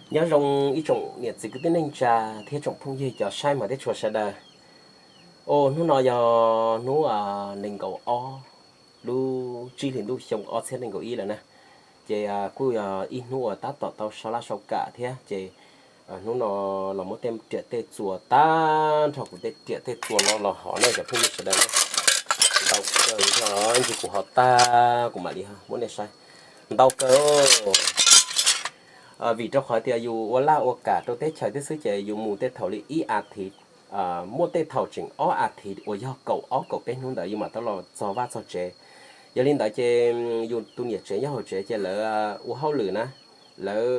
Nyob zoo ib tsoom niam txiv kwv tij neej tsa thiab tsoom phooj ywg cov saib mas teb tshua sawv daws. Au, hnub no yog hnub nees nkaum ob lub tsib hlis ntuj xyoo ob txhiab nees nkaum ib lawm na. Ces kuj yog ib hnub uas tab tom tau sau laj sau kam thiab ces hnub no los muab tej riam tej txuas tag nrho, kuv tej riam tej txuas no los hov nej cov phooj ywg sawv daws. Ntau kawg, ntsis kuv hov tag kuv mam li muab nej saib. Ntau kawg, vim rau qhov tias yus ua laj ua kam rau teb chaws thiab xwb ces yus mus tej thaum li ib a thiv, muaj tej thaum tseem ob a thiv uas yog kaum ob kaum peb hnub ntawd yus mam tau los txog vaj txog tsev. Yog li ntawd ces yus tus niam tsev nyob hauv tsev ces lawv ua hauj lwm na, lawv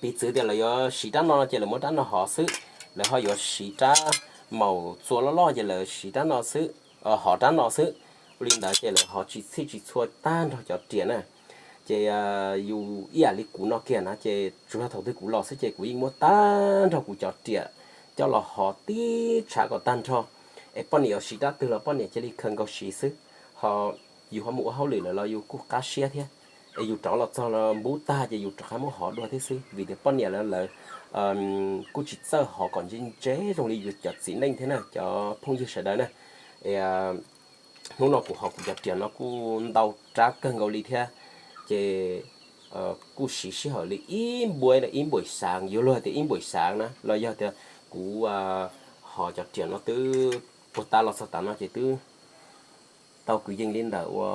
piv txwv tias lawv yuav siv rab no ces lawv muab rab no hov xwb, lawv ho yuav siv rab maum txua loj loj ces lawv siv rab no xwb, hov rab no xwb. Ua li ntawd ces lawv hov tsis txhij tsis txhua tag nrho cov riam na. Ces yus ib yam li kuv no kiag na ces tsuas yog thaum twg kuv los xwb ces kuv yeej muab tag nrho kuv cov riam coj los hov tib tshav kom tag nrho, es poj niam yuav siv rab twg los poj niam cia li khaws nkaus siv xwb. Ho yus ho mus ua hauj lwm lawm los yus kuj qab siab thiab, es yus rov los txog los npub tag ces yus rov qab muab hov dua thiab xwb, vim tias poj niam lawv lawv kuj tsis txawj hov kom ntse ntse zoo li yus cov txiv neej thiab na cov phooj ywg sawv daws na. Es hnub no kuv hov kuv cov riam no kuj ntau rab kawg nkaus li thiab, ces kuj siv sij hawm li ib npuab ib npuais xav, yuav luag tias ib npuais xav na los yog tias kuv hov cov riam no twb puag ta los txog tav no ces twb tau kwv yees li ntawm ua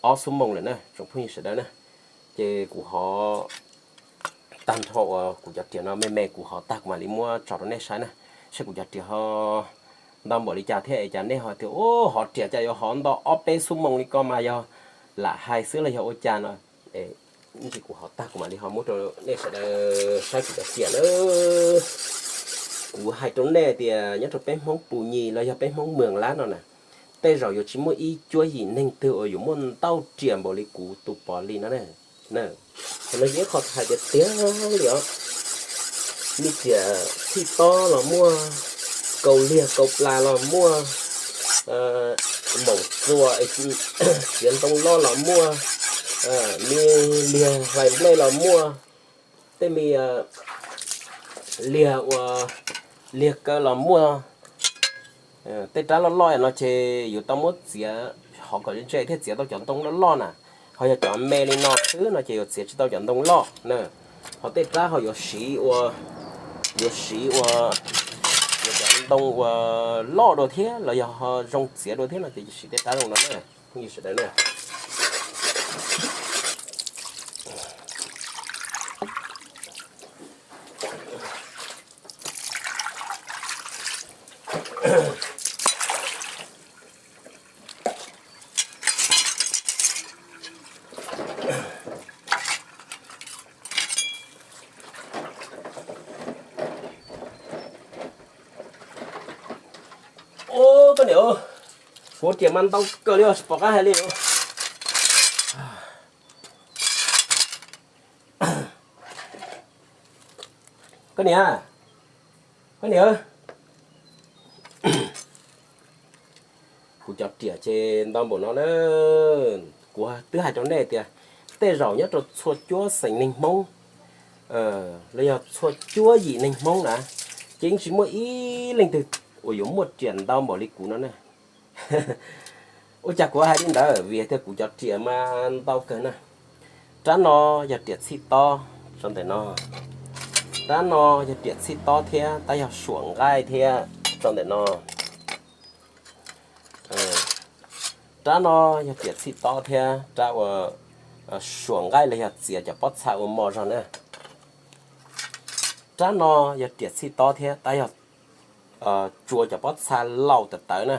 ob xuab moos lawm na tsoom phooj ywg sawv daws na. Ces kuv hov tag nrho uas kuv cov riam no me me kuv hov tag kuv mam li muab tso rau nej saib na, saib kuv cov riam ho ntau npaum li cas thiab es cas nej ho tias hov riam cas yuav hov nto ob peb xuab moos li ko mas yog lam hais xwb los yog ua cas no. Ntsis kuv hov tag kuv mam li ho muab rau nej sawv daws saib kuv cov riam na. Kuv hais rau nej tias nyob rau peb Hmoob Pus Nyis los yog peb Hmoob Mwm Lab no na, tej zaum yuav tsis muaj ib cuab yim neeg twg uas yuav muaj ntau riam npaum li kuv tus Pov Lis no na. Qhov no yog ib qho hais tiag tiag li os. Me riam txhij tob los muaj, kaus liag kaus plas los muaj, maum txua, txiav ntoo loj los muaj, me liag hlais nplej los muaj, tej me liag ua liag kaw los muaj. Tej rab loj loj no ces yuav tau muab txiav hov kom ntse thiaj txiav tau cov ntoo loj loj na. Ho yog cov me li no xwb no ces yuav txiav tsis tau cov ntoo loj na. Ho tej rab ho yuav siv ua, yuav siv ua, yuav cov ntoo uas loj dua thiab los yog ho zoo txiav dua thiab no ces siv tej rab zoo no na. Phooj ywg sawv daws na. Ub, koj niam, kuv riam mas ntau kawg li os, tsis pom qab hais li os. Koj niam, koj niam, kuv cov riam ces ntau npaum no na. Kuv twb hais rau nej tias tej zaum nyob rau txhua cuab xeem neeg Hmoob los yog txhua cuab yim neeg Hmoob na, ces yeej tsis muaj ib leej twg uas yuav muaj riam ntau npaum li kuv no na. Ua cas kuv hais li ntawd? Vim tias kuv cov riam mas ntau kawg na. Rab no yog riam txhij tob, tso ntawm no. Rab no yog riam txhij tob thiab tab yog suam nqaij thiab, tso ntawm no. Rab no yog riam txhij tob thiab rab ua suam nqaij los yog txiav cov pob txha ua mos zog na. Rab no yog riam txhij tob thiab tab yog tsuav cov pob txha laus tawv tawv na.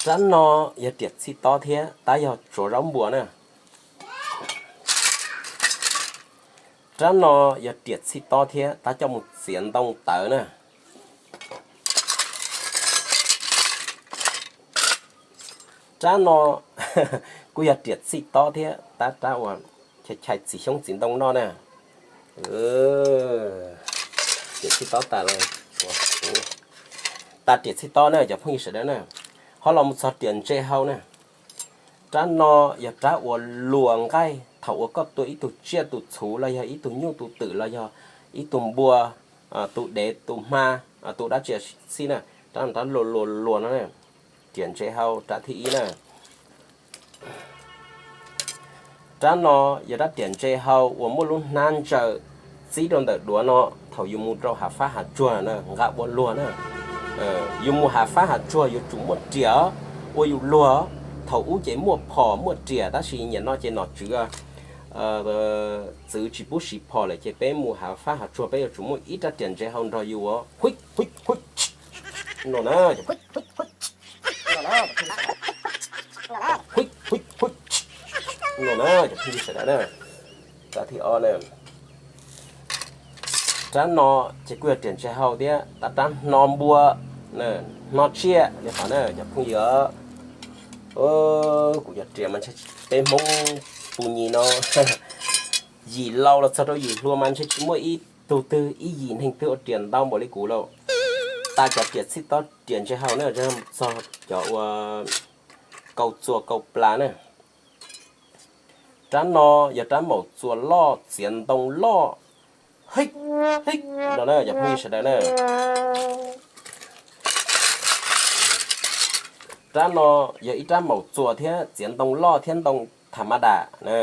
Rab no yog riam txhij tob thiab tab yog tsuav zaub npua na. Rab no yog riam txhij tob thiab tab coj mus txiav ntoo tawv na. Rab no kuj yog riam txhij tob thiab tab rab uas chais txiv xyoob txiv ntoo noj na. Riam txhij tob tas lawm, tas riam txhij tob na cov phooj ywg sawv daws na. Ho los mus txog riam ntse hau na. Rab no yog rab uas luas nqaij thaum uas koj tua ib tug tsiaj tus txhuv los yog ib tug nyuj tus twm los yog ib tug npua, tus dev tus hma, tus dab tsi xij na. Rab no rab luas luas luas no na, riam ntse hau rab thib ib na. Rab no yog rab riam ntse hau uas muaj lub hnab ntsaws txib rau ntawm duav no. Thaum yus mus rau hav fab hav tsuag na nqa ua luag na. Yus mus hav fab hav tsuag yuav tsum muaj riam ua yus luag. Thaum ub ces muaj phom muaj riam tab sis nim no ces nom tswv txwv tsis pub siv phom lawm ces peb mus hav fab hav tsuag peb yuav tsum muaj ib rab riam ntse hau nrog yus ua no na. Rab thib ob na, rab no ces kuj yog riam ntse hau thiab tab rab hno npua, hno tsiaj li qhov na cov phooj ywg. Kuv cov riam mas ntshe peb Hmoob tus nyuam no yim laus los txog rau yim hluas mas ntshe tsis muaj ib tug twg ib yim neeg twg ua riam ntau npaum li kuv lawm. Tas cov riam txhij tob riam ntse hau na, txog cov ua kaus txuas kaus plas na. Rab no yog rab maum txuas loj txiav ntoo loj, hib hib no na cov phooj ywg sawv daws na. Rab no yog ib rab maum txuas thiab txiav ntoo loj thiab ntoo tham ma dam na.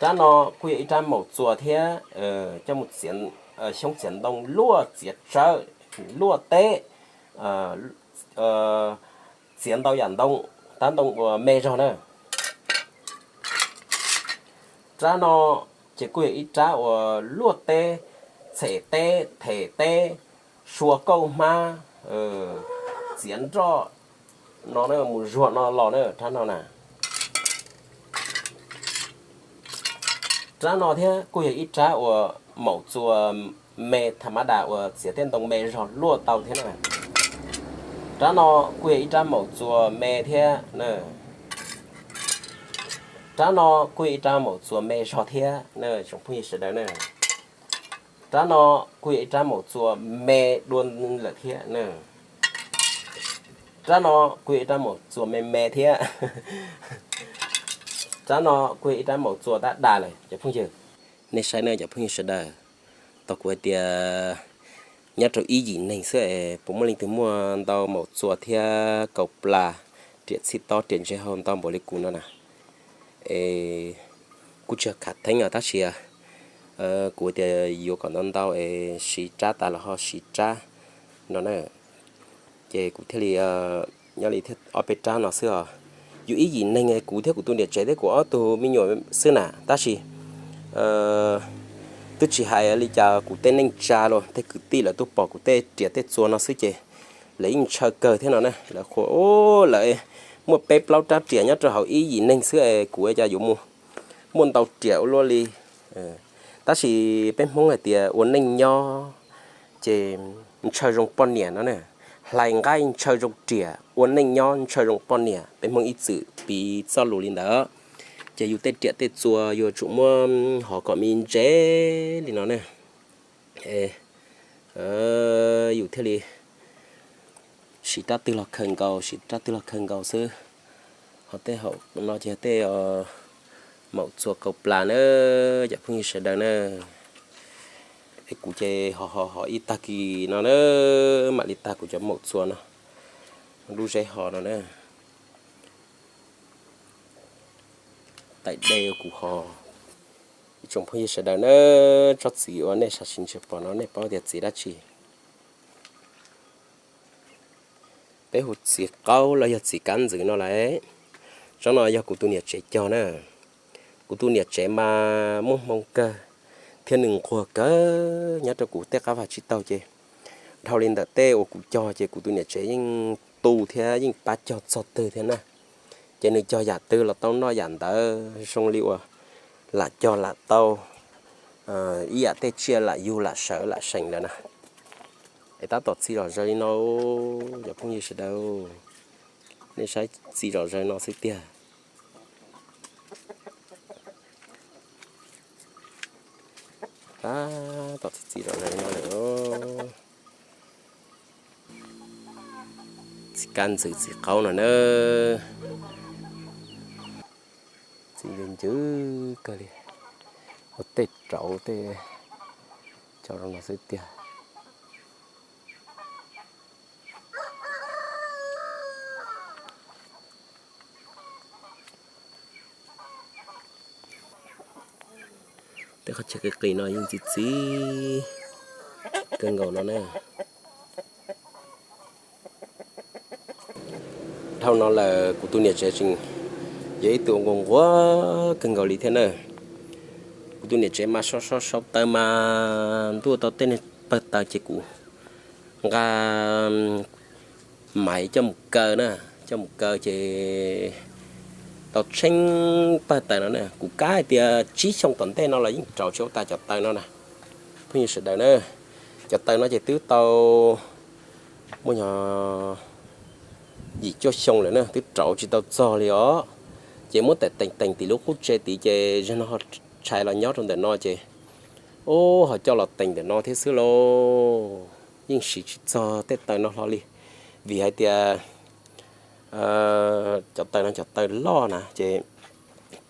Rab no kuj yog ib rab maum txuas thiab coj mus xyoob txiav ntoo luaj txiav tsawb luaj teb, txiav ntau yam ntoo, tab ntoo uas me zog na. Rab no ces kuj yog ib rab uas luaj teb, txhem teb, them teb, sua kauj hmab, txiav nroj no na, mus zuag no los na rab no na. Rab no thiab kuj yog ib rab uas maum txuas me tham ma das uas txiav tej ntoo me zog luaj tau thiab na. Rab no kuj yog ib rab maum txuas me thiab na. Rab no kuj yog ib rab maum txuas me zog thiab na tsoom phooj ywg sawv daws na. Rab no kuj yog ib rab maum txuas me dua lawm thiab na. Rab no kuj yog ib rab maum txuas me me thiab. Rab no kuj yog ib rab maum txuas dab das lawm cov phooj ywg. Nej saib na cov phooj ywg sawv daws, tau kuv hais tias nyob rau ib yim neeg xwb es puas muaj leej twg muaj ntau maum txuas thiab kaus plas, riam txhij tob riam ntse hau ntau npaum li kuv no na. Es kuj tsis yog khav theeb os tab sis kuv tias yuav kom ntau ntau es siv rab tas los ho siv rab no na. Ces kuv thiaj li nyob li thiab ob peb rab no xwb os. Yus ib yim neeg kuv thiab kuv tus niam tsev thiab kuv ob tug me nyuam xwb na tab sis twb tsis hais li cas kuv tej neej tsa los tej kwv tij lawv tuaj pom kuv tej riam tej txuas no xwb ces lawv yeej ntshaw kawg thiab no na. Lawv qhuas lawv muaj peb plaub rab riam nyob rau hauv ib yim neeg xwb es kuv cas yuav mus muaj ntau riam ua luaj li. Tab sis peb Hmoob hais tias ua neej nyob ces ntshaw zoo poj niam no na. Hlais nqaij ntshaw zoo riam, ua neej nyob ntshaw zoo poj niam, peb Hmoob ib txwm piv txoj lus li ntawd. Ces yus tej riam tej txuas yuav tsum muaj hov kom me ntse li no na. Yus thiaj li siv rab twg los khaws nkaus, siv rab twg los khaws nkaus xwb. Ho tej hauv no ces tej maum txuas kaus plas na, cov phooj ywg sawv daws na. Es kuv ces ho ho ho ib tag kis no na mam li tag kuv cov maum txuas no, lub zeb ho no na. Tais de kuv ho. Ib tsoom phooj ywg sawv daws na, tsob txiv uas nej sam sim ntshe pom no nej paub tias txiv dab tsi? Peb hu txiv qaub los yog txiv kab ntxwv no lauj. Tsob no yog kuv tus niam tsev cog na. Kuv tus niam tsev mas muaj hmoo kawg thiab nws nquag kawg nyob rau kuv tej qab vag tsib taug ces dhau li ntawm tej uas kuv cog ces kuv tus niam tsev yeej tu thiab yeej pab cog txog twg thiab na. Ces nws cog yam twg los tau noj yam ntawd zoo li uas lam cog lam tau ib yam tej tsiaj lam yug lam sawv lam seem lawm na. Es tab tom txi zom zaws li no, cov phooj ywg sawv daws, nej saib txi zom zaws no xwb tiag. Tab tom txi txi zom zaws li no lawm. Txiv kab ntxwv txiv qaub no na, txiv ncw ncw kawg li, ua tej rauv tej cov zoo no xwb tiag. Tej qhov chaw qis qis no yeej txi txiv kawg nkaus no na. Dhau no lawm kuv tus niam tsev tseem yog ib tug nquag nquag kawg nkaus li thiab na. Kuv tus niam tsev mas sau sau sau taws mas ntuj tau tej pawg taws ces kuv nqa maiv coj mus kaw na, coj mus kaw ces tau tsheej pawg taws no na. Kuv kav hais tias tsib xyoo tom ntej no los yeej rauv tsis tau tas cov taws no na. Phooj ywg sawv daws na, cov taws no ces twb tau muaj nyog yim cuaj xyoo lawm na, twb rauv tsis tau txog li os. Ces muab teem teem tim lub qub tsev tid ces zaum no ho tshais los nyob rau ntawm no ces, ub, ho coj los teem ntawm no thiab xwb lauj. Yeej siv tsis txog tej taws no hlo li, vim hais tias cov taws no cov taws loj na ces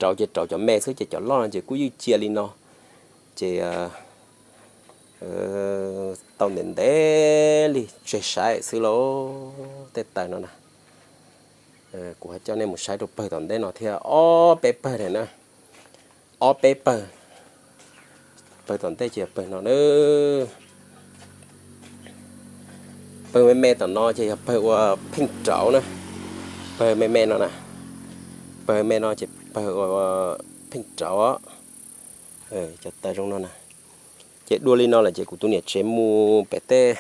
rauv ces rauv cov me xwb ces cov loj no ces kuj ywj cia li no ces tau ntev ntev li tseg saib xwb lauj. Tej taws no na, kuv ho coj nej mus saib rau pawg tom ntej no thiab ob peb pawg na, ob peb pawg. Pawg tom ntej ces pawg no na, pawg me me tom no ces yog pawg uas pheej rauv na, pawg me me no na, pawg me no ces pawg uas pheej rauv cov taws zoo no na. Ces dua li no lawm ces kuv tus niam tsev mus pem tej,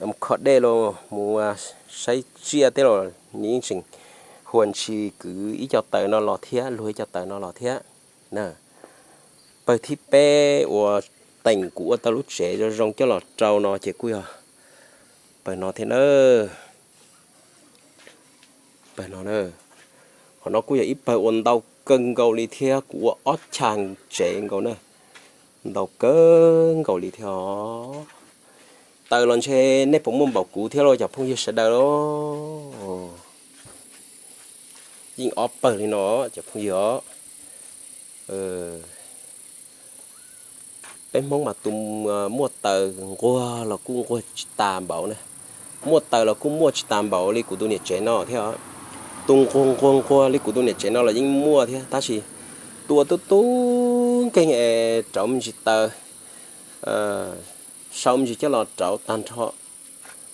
mus kho dej los mus saib tsiaj tej los nws yeej tseem huas ntshis kwv ib co taws no los thiab, luag ib co taws no los thiab na. Pawg thib peb uas teem kuv ua tau lub tsev zoo zoo coj los rau no ces kuj yog pawg no thiab na. Pawg no na, qhov no kuj yog ib pawg uas ntau kawg nkaus li thiab, kuv ua ob chav tsev nkaus na, ntau kawg nkaus li thiab os. Taws los ntshe nej puas muaj npaum kuv thiab los cov phooj ywg sawv daws los. Yeej ob pawg li no cov phooj ywg os. Peb Hmoob mas tus muaj taws nquag los kuj nquag tsis tas npaum na, muaj taws los kuj muaj tsis tas npaum li kuv tus niam tsev no thiab. Tus nquag nquag nquag li kuv tus niam tsev no los yeej muaj thiab, tab sis tus uas tub tub nkeeg es rauv me ntsis taws, sau me ntsis coj los rauv tag nrho,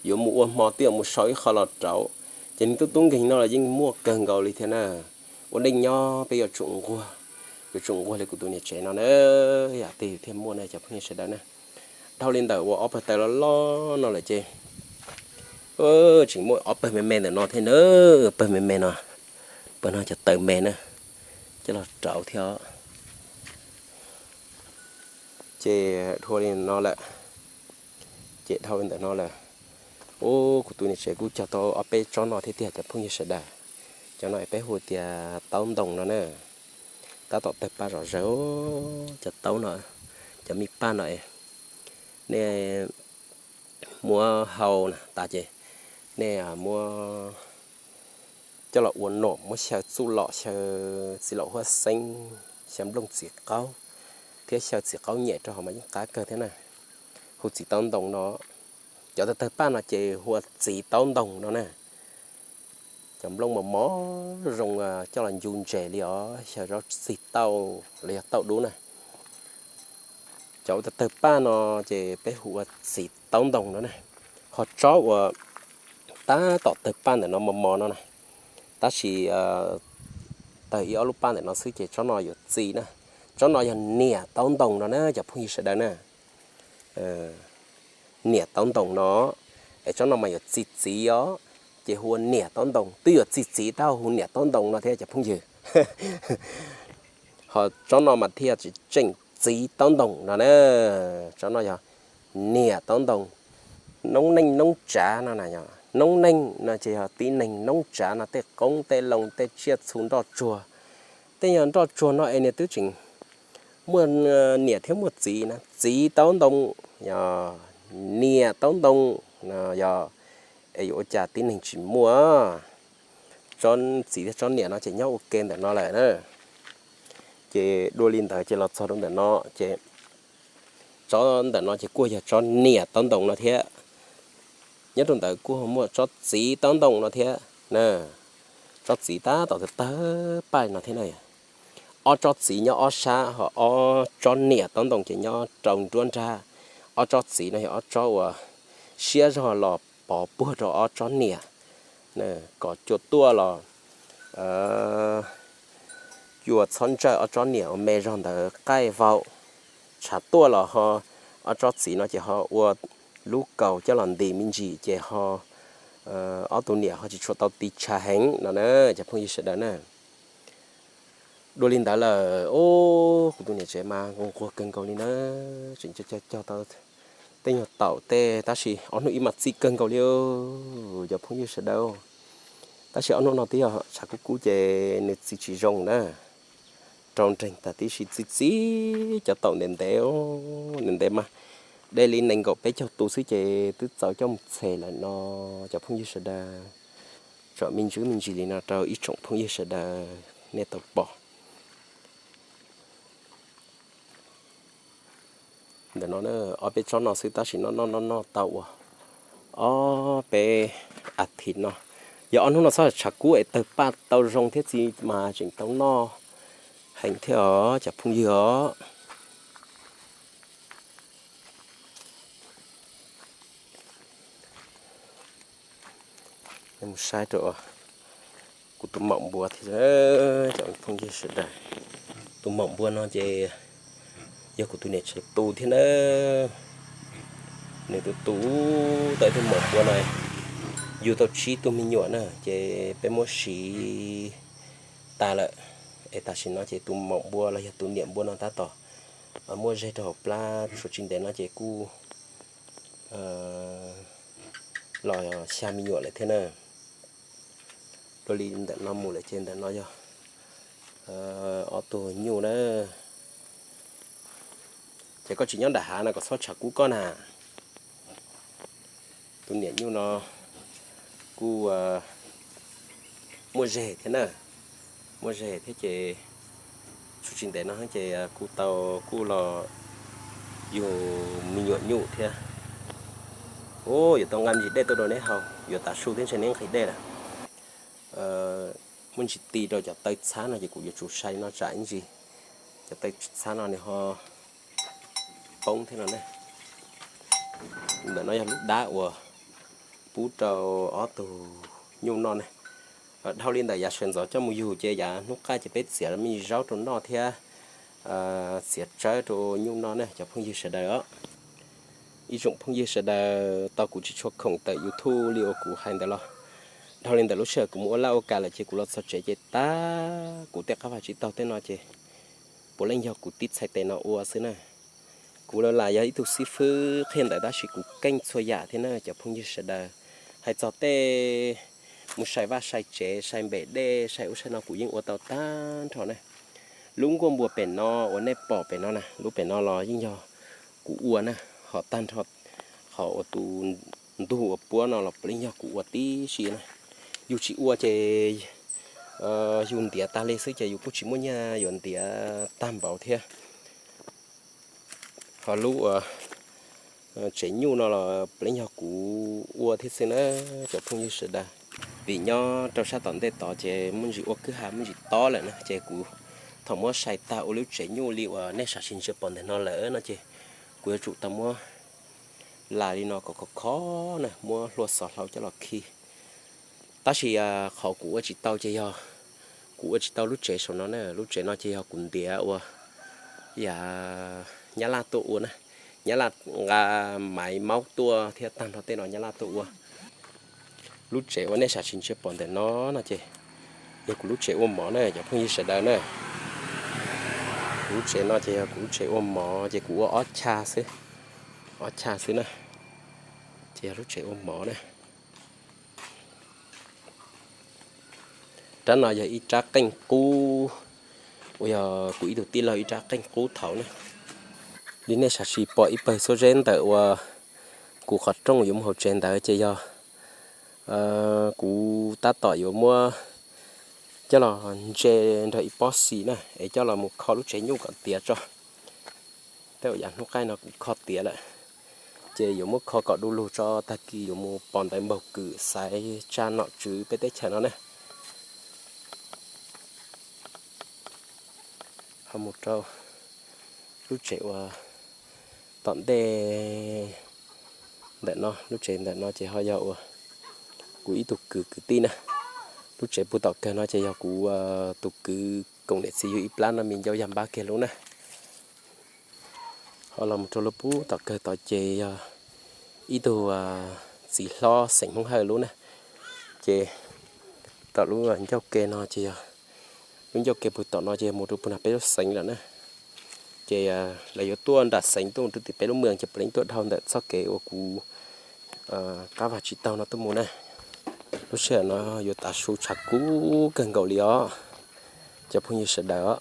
yuav mus ua hmo twb yuav mus sau ib qho los rauv, ces nws tub tub nkeeg no los yeej muaj kawg nkaus li thiab na. Ua neej nyob peb yuav tsum nquag, yuav tsum nquag li kuv tus niam tsev no na, yam twg thiaj muaj na cov phooj ywg sawv daws na. Dhau li ntawm uas ob pawg taws loj loj no lawm ces tseem muaj ob pawg me me ntawm no thiab na, pawg me me no, pawg no cov taws me na, coj los rauv thiab. Ces dhau li no lawm, ces dhau li ntawm no lawm, ub, kuv tus niam tsev kuj cog tau ob peb tsob no thiab tiag cov phooj ywg sawv daws. Cov no es peb hu tias taub ntoo no na. Tab tom tawg paj zom zaws, cov taub no, cov me paj no es nej muab hau na tas ces nej muab coj los ua nom, muab xyaw txuj lom, xyaw txiv laum huab xeeb, xyaw nplooj txiv qaub thiab xyaw txiv qaub nyem rau hauv mas yeej qab kawg thiab na. Hu txiv taub ntoo no, cov tawg tawg paj no ces hu ua txiv taub ntoo no na. Cov nplooj mos mos zoo coj los ncu ntses li os, xyaw zaub txig tauj los yog tauj dub na. Cov ua tawg tawg paj no ces peb hu ua txiv taub ntoo no na. Ho tsob uas tab tom tawg paj ntawm no mos mos no na, tab sis tawg ib ob lub paj ntawm no xwb ces tsob no yuav txi na. Tsob no yog niam taub ntoo no na cov phooj ywg sawv daws na. Niam taub ntoo no, es tsob no mas yuav txi txiv os, ces hu ua niam taub ntoo, twb yuav txi txiv tab hu niam taub ntoo no thiab cov phooj ywg. Ho tsob no mas thiaj tseem txiv taub ntoo no na. Tsob no yog niam taub ntoo. Noob neej noob tsav no na, noob neej no ces yog tib neeg, noob tsav no tej qoob tej loo tej tsiaj txhu nroj tsuag. Tej yog nroj tsuag no es nws twb tseem muaj niam thiab muaj txiv na, txiv taub ntoo, niam taub ntoo, yog es yuav ua cas tib neeg tsis muaj. Tsob txiv thiab tsob niam no ces nyob ua ke ntawm no lawm na. Ces dua li ntawd ces los txog rau ntawm no ces tsob ntawm no ces kuj yog tsob niam taub ntoo no thiab. Nyob rau ntawd kuj muaj tsob txiv taub ntoo no thiab na. Tsob txiv tab tom tawg tawg paj no thiab na. Ob tsob txiv nyob ob sab, ho ob tsob niam taub ntoo ces nyob rau nruab nrab. Ob tsob txiv no yog ob tsob uas siab zog los pov puag rau ob tsob niam, kom cua tuaj los cua txhob ntsawj ob tsob niam uas me zog ntawd qaij vau. Tshav tuaj los ho ob tsob txiv no ces ho ua lub kaus coj los ntis me ntsis ces ho ob tug niam ho tsis tshua tau ti tshav heev no na, cov phooj ywg sawv daws na. Dua li ntawd lawm, o, kuv tus niam tsev mas nquag nquag kawg nkaus li na, tseem cog cog tau tej nyuag taum tej, tab sis ob hnub ib mas txi kawg nkaus li, cov phooj ywg sawv daws. Tab sis ob hnub no twb yog tshav kub kub ces nws txi tsis zoo na, rau nreeg tag tib si, txi txi cov taum ntev ntev, ntev ntev mas de li nees nkaum peb caug tus xwb ces twb txaus coj mus txhem lawm no, cov phooj ywg sawv daws. Tsom me ntsis me ntsis li no rau ib tsoom phooj ywg sawv daws nej tau pom. Ntawm no ob peb tsob no xwb tab sis noj noj noj noj tau ua ob peb as thiv no. Yog ob hnub no txhob tshav kub es tawg paj tau zoo thiab txiv mas tseem tau noj heev thiab os cov phooj ywg os. Mus saib rau kuv tus maum npua thiab, cov phooj ywg sawv daws. Tus maum npua no ces yog kuv tus niam tsev tu thiab na. Nws tus tu tau tus maum npua no yug tau tsib tug me nyuam na, ces peb muab siv tas lawm. Es tam sim no ces tus maum npua los yog tus niam npua no tab tom muaj zeg rau hauv plab, suav tsis ntev no ces kuj los xya me nyuam lawm thiab na. Dua li ntawm no mus lawm ces ntawm no yog ob tug nyuj na. Ces koj tsis nyob nram hav no kom txhob tshav kub koj na. Tus niam nyuj no kuj muaj zeg thiab na, muaj zeg thiab ces suav tsis ntev no ces kuj tau kuj los yug me nyuam nyuj thiab. Ua yuav tau nqa me ntsis dej tuaj rau neb haus, yuav tav su thiab ntshe neb nqhis dej lawm. Muaj ntsis ti rau cov taw txhab no ces kuv yuav tsum sai no tsam ib ntsis cov taw txhab no nws ho poob thiab no ne. Ntawm no yog lub dab uas pub rau ob tug nyuj noj ne. Dhau li ntawm yav sawv ntxov coj mus yug ces yav hnub qaij ces peb txiav me ntsis zaub rau noj thiab txiav tsawb rau nyuj noj ne, cov phooj ywg sawv daws os. Ib tsoom phooj ywg sawv daws, tau kuv tsis tshua khoom tawm YouTube li uas kuv hais ntawd los, dhau li ntawm lub sij hawm kuv mus ua laj ua kam lawm ces kuv los txog tsev ces tab kuv tej qab vaj tsis taug tej no ces puav leej yog kuv tib txhais tes no ua xwb na. Kuv los lam yog ib tug xib fwb qhia ntawv tab sis kuv keej txhua yam thiab na cov phooj ywg sawv daws. Hais txog tej mus sai vaj sai tsev, sai npem dej, sai ub sai no kuv yeej ua tau tag nrho na. Lub nkuaj npua pem no uas nej pom pem no na, lub pem no los yeej yog kuv ua na, ho tag nrho qhov uas tus ntug uas puab no los puav leej yog kuv ua tib si na. Yus tsis ua ces yus ntiav tag li xwb ces yus kuj tsis muaj nyiaj yuav ntiav tag npaum thiab. Ho lub uas tsev nyuj no los puav leej yog kuv ua thiab xwb na cov phooj ywg sawv daws. Vim nyob rau sab tom ntej tod ces muaj ntsis ua kwj ha muaj ntsis tob lawm na ces kuv thaum muab sai tag ua lub tsev nyuj li uas nej sam sim ntsia pom ntawm no lawm no ces kuv yuav tsum tau muab las li no kom khov khov na, muab hlua xov hlau coj los khi. Tab sis qhov kuv ua tsis tau ces yog kuv ua tsis tau lub tsev saum no na, lub tsev no ces yog kuv ntiav ua yam Nyab Laj tuaj ua na, Nyab Laj nqa maiv maub tuaj thiab tag nrho tej no Nyab Laj tuaj ua. Lub tsev uas nej sam sim ntsia pom ntawm no no ces yog kuv lub tsev ua mov na cov phooj ywg sawv daws na. Kuv lub tsev no ces yog kuv lub tsev ua mov ces kuv ua ob chav xwb, ob chav xwb na, ces yog lub tsev ua mov na. Rab no yog ib rab qeej qub uas yog kuv ib tug tij laug ib rab qeej qub thaud na. Li nej sam sim pom ib pawg xuab zeb ntawm uas kuv qhov rooj yuav mus hauv tsev ntawd ces yog Kuv tab tom yuav muab coj los ntse nrog ib pob xis na, es coj los mus kho lub tsev nyuj kom tiav tso. Tej zaum yav hnub qaij no kuv kho tiav lawm, ces yuav muab kho kom du lug tso, tag kis yuav mus pos ntawv npaug kws xaiv tsa nom tswv peb teb chaws no na. Ho mus rau lub tsev uas tom ntej ntawm no, lub tsev ntawm no ces ho yog uas kuv ib tug kwv kwv tij na. Lub tsev puag tom kawg no ces yog kuv tus kwv koom niam txiv yug ib plab no me ncauj yag npab kiag lub na. Ho los mus rau lub puag tom kawg tod ces yog ib tug txiv hlob xeem Hmoob Hawj lub na. Ces tom lub ncauj ke no ces yog lub ncauj ke puag tom no ces mus rau puag nram peb lub xeev lawm na. Ces lawv yuav tuaj nram xeev tuaj mus rau tim peb lub mws ces puav leej tuaj dhau ntawm txoj kev uas kuv qab vaj tsis taug no tuaj mus na. Lub sij hawm no yuav tav su tshav kub kawg nkaus li os cov phooj ywg sawv daws os.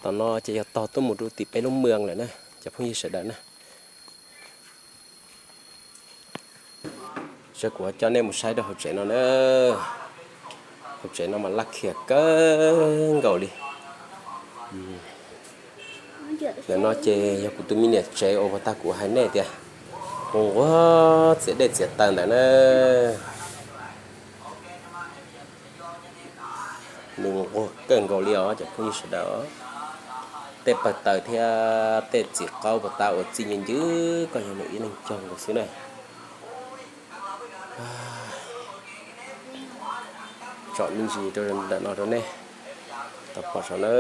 Tom no ces yog tog tuaj mus rau tim peb lub mws lawm na cov phooj ywg sawv daws na. Seb kuv coj nej mus saib rau hauv tsev no na. Hauv tsev no mas laj khiam kawg nkaus li. Ntawm no ces yog kuv tus me niam tsev uas puag ta kuv hais nej tias mus nquag txiav dej txiav taws ntawd na. Nws nquag kawg nkaus li os cov phooj ywg sawv daws. Tej pawg taws thiab tej txiv qaub puag ta uas txij ncw ncw ko yog nws ib leeg cog nkaus xwb na. Tsom me ntsis rau ntawm no rau nej tau pom saum na.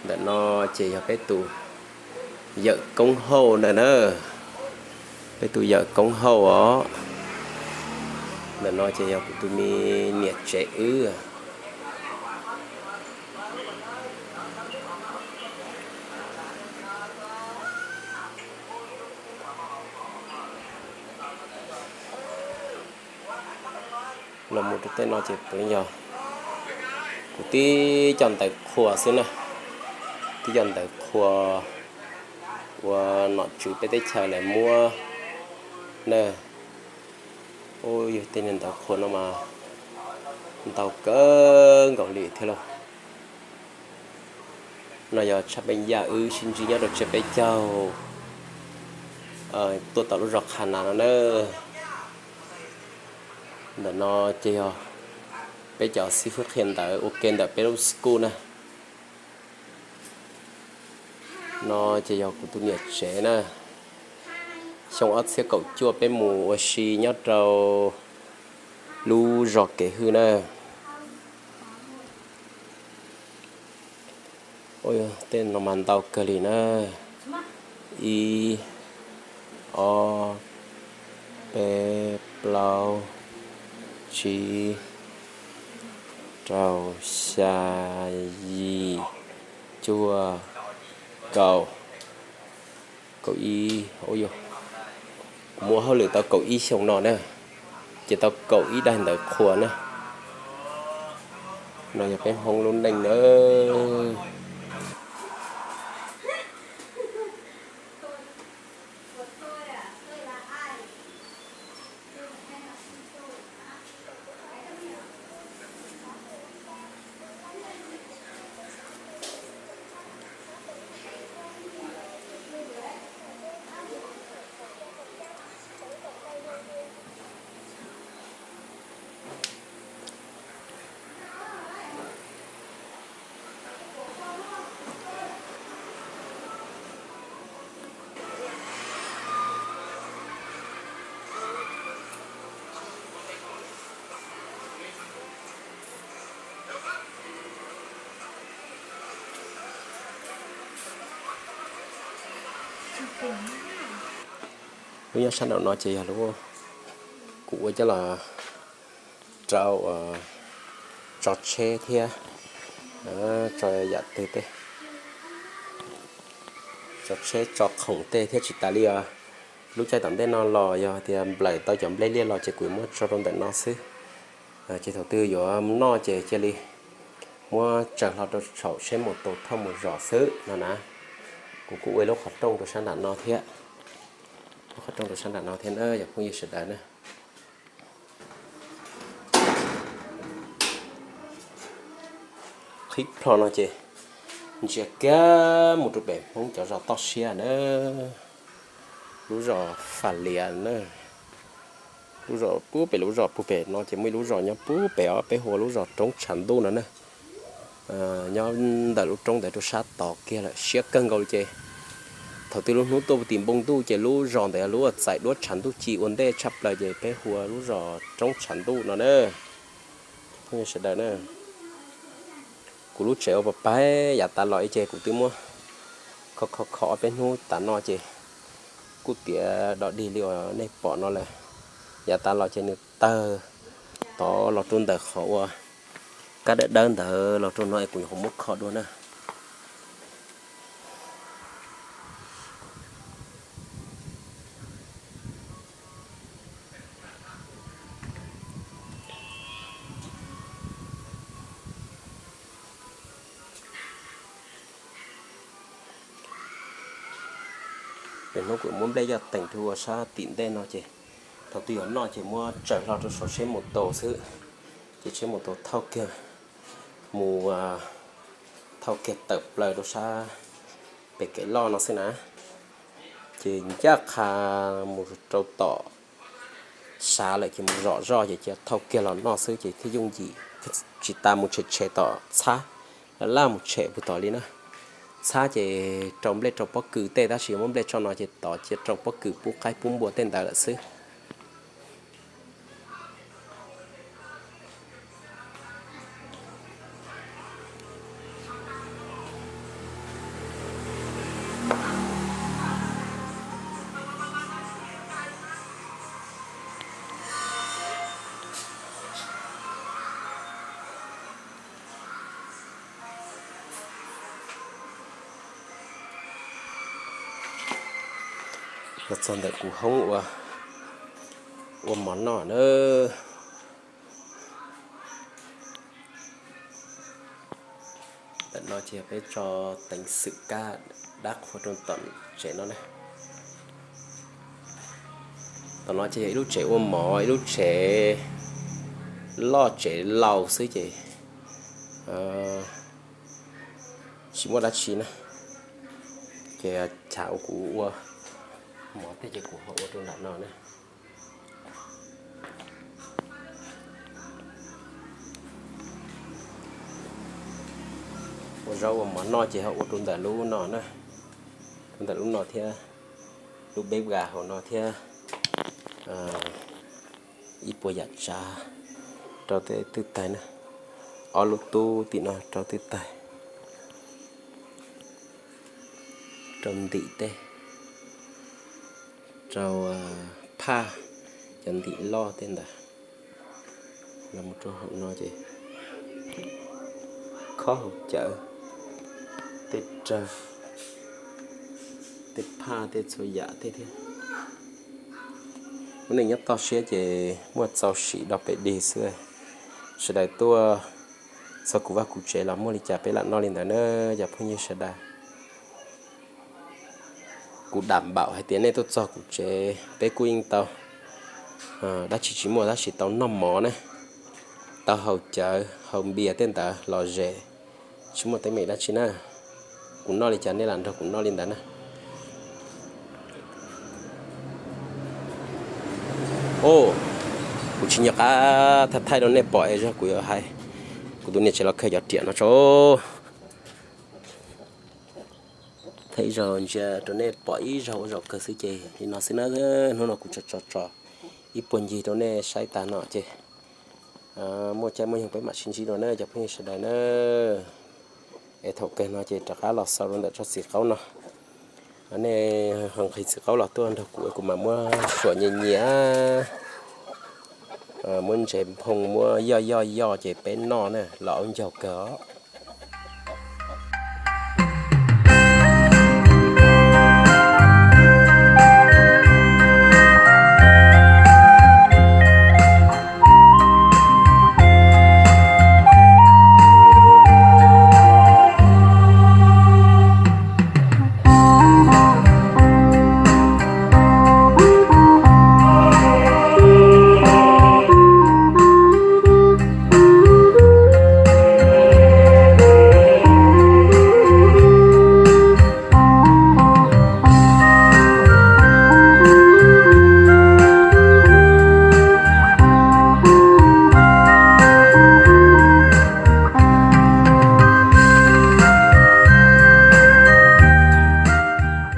Ntawm no ces yog peb tus yawm koob hauj ntawm na, peb tus yawm koob hauj os. Ntawm no ces yog kuv tus me niam tsev wb. Los mus rau tej no ces puav leej yog kuv tib co ntawv qhua xwb na, tib co ntawv qhua uas nom tswv peb teb chaws lawv muab na. Ub, yog tej niag ntawv qhua no mas ntau kawg nkaus li thiab lauj. No yog tshaj peej yam wb sib ntsib nyob rau tsiab peb caug tuaj tom lub zos Qha Nas no na. Ntawm no ces yog peb cov xib fwb qhia ntawv ua ke ntawm peb lub school na. No ces yog kuv tus niam tsev na. Xyoo ob txhiab kaum cuaj peb mus ua si nyob rau lub zos Kev Hwj na. Tej no mas ntau kawg li na. Ib, ob, peb, plaub, tsib, rau, xya, yim, cuaj, kaum, kaum ib, kuv muaj hauj lwm tau kaum ib xyoo no na, ces tau kaum ib daim ntawv qhua na. No yog peb Hmoob lub neej na. Lub nyob sab nraum no ces yog lub kuv ua coj los rau tso tsheb thiab tso yam twg tej, tso tsheb tso khoom tej thiab tsis tas li os. Lub caij tom ntej no los yog tias nplawm tau cov nplej liaj los ces kuv muab tso rau ntawm no xwb. Ces thaum twg yuav noj ces cia li muab tsaws hlo rau saum tsheb mus tua thauj mus zom xwb no na. Kuv kuj ua lub qhov rooj rau sab nram no thiab, lub qhov rooj rau sab nram no thiab na cov phooj ywg sawv daws na. Qhib plho no ces ntsia kiag mus rau pem Hmoob cov zos toj siab na, lub zos Fam Lias na. Lub zos puag pem, lub zos puag pem no ces muaj ib lub zos nyob puag pem os, peb hu ua lub zos Roob Tshav Ntuj no na. Nyob ntawm lub roob ntawd rau sab tod kiag lawm, siab kawg nkaus li ces thaum twg lub hnub tuaj puag tim npoo ntuj ces lub zos ntawd yog lub uas txais duab tshav ntuj ci ua ntej tshaj plaws ces peb hu ua lub zos Roob Tshav Ntuj no na. Phooj ywg sawv daws na, kuv lub tsev ua pab pab yav tas los ib ce kuv twb muab kho kho kho ob peb hnub tas no ces kuj tiav dog dig li uas nej pom no lawm. Yav tas los ces nws tawg tod los rau ntawm qhov uas kab dawb dawb ntawd los rau no es kuv yuav muab kho dua na. Pem hnub kuv muab nplej yoj teem rau ua sab tim ntej no ces thaum twg yuav noj ces muab tsaws hlo rau saum tsheb mus taus xwb, ces tsheb mus taus thauj kiag mus, thauj kiag tawm plaws rau sab pem kev loj no xwb na. Ces ncaj qha mus rau tom sav lawm ces mus zom zoj ces cia thauj kiag los noj xwb ces thiaj yooj yim, tsis tas mus tshem tshem tom txhab, laj laj mus tshem puag tom li na. Txhab ces rau nplej rau pob kws tej tab sis muab nplej tso no ces tod cia rau pob kws pub qaib pub npua tej ntawd lawm xwb. Los txog ntawm kuv hoob ua, ua mov noj na. Ntawm no ces peb tso teev xwm kab dab qhuas rau tom tsev no na. Tom no ces yog ib lub tsev ua mov, ib lub tsev loj tsev laus xwb ces tsis muaj dab tsi na. Ces chav uas kuv ua mov tej ces kuv ho ua rau nram no na. Ua zaub ua mov noj ces ho ua rau ntawm lub no na, rau ntawm lub no thiab, lub peb vas hauv no thiab, ib puas yam tsav rau tej twj tais na, ob lub tub tim no rau twj tais, rau ntim tej, rau phaj, cov ntim loj tej ntawd. Los mus rau hauv no ces khob hauv cawv, tej rawg, tej phaj tej txhua yam tej thiab. Lub neej nyob toj siab ces muaj txaus sim dog pem dig xwb. Sawv daws tuaj txog kuv vaj kuv tsev los muaj li cas peb lam noj li ntawd na cov phooj ywg sawv daws. Kuv dam npaum hais tias nej tuaj txog kuv tsev peb kuj yeej tau, dab tsi tsis muaj tab sis tau noj mov na, tau haus cawv haus npias tej ntawd los zem, tsis muaj teeb meem dab tsi na. Kuv noj li cas nej lam nrog kuv noj li ntawd na. Kuv tsis nco qab thaij thaij rau nej pom es zog kuv yuav hais, kuv tus niam tsev los khaws cov riam no tso. Thaij ib zaug ntsia rau nej pom ib zaug ua zaum kawg xwb ces li no xwb na. Hnub no kuv tso tso tso ib puag ncig rau nej saib tas no ces muaj caij muaj nyoog peb mam sib ntsib dua na cov phooj ywg sawv daws na. Es thaum kawg no ces rov qab los xaus rau ntawm tsob txiv qaub no. Nej ho nqhis txiv qaub los tuaj nrog kuv, kuv mam muab suam nyias nyias, muab ntses nphoo muab yoj yoj yoj ces peb noj na los ua ncaug kawg os.